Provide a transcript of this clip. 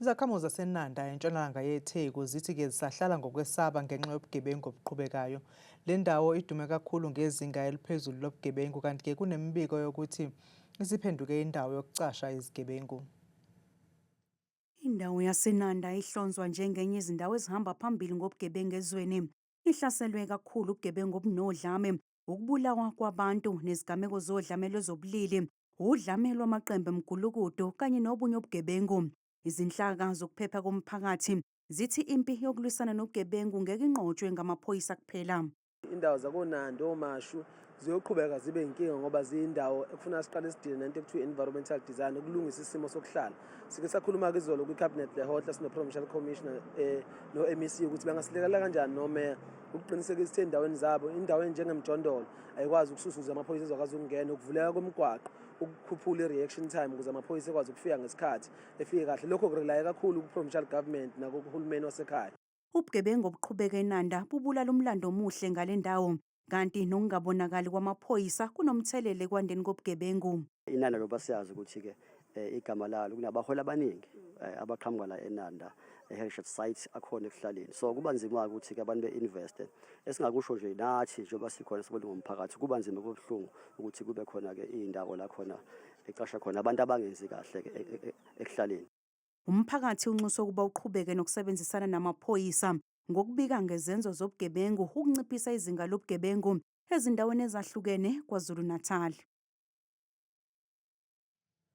Izakhamuzi zaseNanda entshonalanga yeTheku zithi-ke zisahlala ngokwesaba ngenxa yobugebengu obuqhubekayo. Le ndawo idume kakhulu ngezinga eliphezulu lobugebengu kanti-ke kunemibiko yokuthi isiphenduke indawo yokucasha izigebengu. Indawo yaseNanda ihlonzwa njengenye izindawo ezihamba phambili ngobugebengu ezweni. Ihlaselwe kakhulu ubugebengu obunodlame, ukubulawa kwabantu nezigameko zodlame lwezobulili, udlame lwamaqembu emigulukudu kanye nobunye ubugebengu. Izinhlaka zokuphepha komphakathi zithi impi yokulwisana nobugebengu ngeke inqotshwe ngamaphoyisa kuphela. Indawo zakoNanda, oMashu ziyoqhubeka zibe inkinga ngoba ziyindawo ekufuna siqale sidile nento ekuthiwa environmental design, ukulungisa isimo sokuhlala. Sike sakhuluma-ke izolo kwi-cabinet leHotla sino-provincial commissioner no-MEC ukuthi bangasilekelela kanjani nomeya ukuqinisekisa ukuthi ey'ndaweni zabo, indawo enjengemjondolo ayikwazi ukususa ukuze amaphoyisa ezokwazi ukungena, ukuvuleka komgwaqo, ukukhuphula i-reaction time ukuze amaphoyisa ekwazi ukufika ngesikhathi, efike kahle. Lokho kurelaye kakhulu ku-provincial government nakuhulumeni wasekhaya. Ubugebengu obuqhubeka eNanda bubulala umlando omuhle ngale ndawo, kanti nokungabonakali kwamaphoyisa kunomthelela ekwandeni kobugebengu. INanda ngoba siyazi ukuthi-ke igama lalo kunabaholi abaningi abaqhamuka la eNanda, e-heritage site akhona ekuhlaleni, so kuba nzima-ke ukuthi-ke abantu be-investe. Esingakusho nje nathi njengoba sikhona sibona ngomphakathi, kuba nzima, kubuhlungu ukuthi kube khona-ke iy'ndawo la khona ecasha khona abantu abangenzi kahle-ke ekuhlaleni. Umphakathi unxuswe ukuba uqhubeke nokusebenzisana namaphoyisa ngokubika ngezenzo zobugebengu ukunciphisa izinga lobugebengu ezindaweni ezahlukene KwaZulu-Natal.